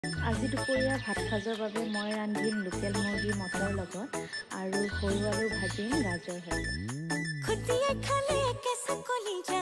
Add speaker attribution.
Speaker 1: আজি দুপৰীয়া ভাত সাজৰ বাবে মই ৰান্ধিম লোকেল মুৰ্গী মটৰ লগত আৰু সৰু আলু ভাজিম গাজৰ সৈতে।
Speaker 2: খুটিয়াই খালে কেঁচা কলিজা।